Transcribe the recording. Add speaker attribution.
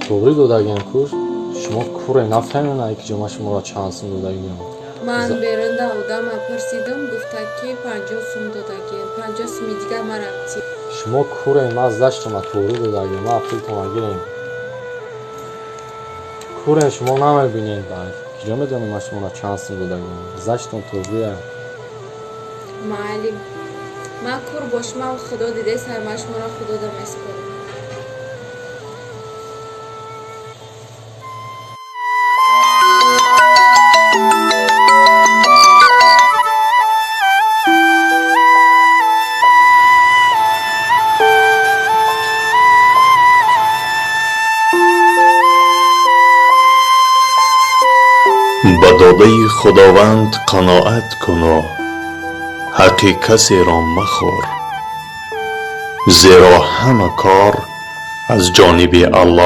Speaker 1: Туғри додагиам ку, шумо куре, нафаҳмем, ки ҷо ман шуморо чанд сум додагиам.
Speaker 2: Ман берунда одама пурсидам, гуфта ки 50 сум додагием, 50 суми дигар мара ти.
Speaker 1: Шумо куре, ман заштама туғри додагиам, ман пултона гирем. Куре, шумо намебинед, киҷо медонем ман шуморо чанд сум додагиам? Заштон туғрия.
Speaker 2: Майли, ман кур бошмам, худо дидесай, ман шуморо худода месупорам.
Speaker 3: Ба додаи Худованд қаноат куну ҳаққи касеро махӯр, зеро ҳама кор аз ҷониби Аллоҳ.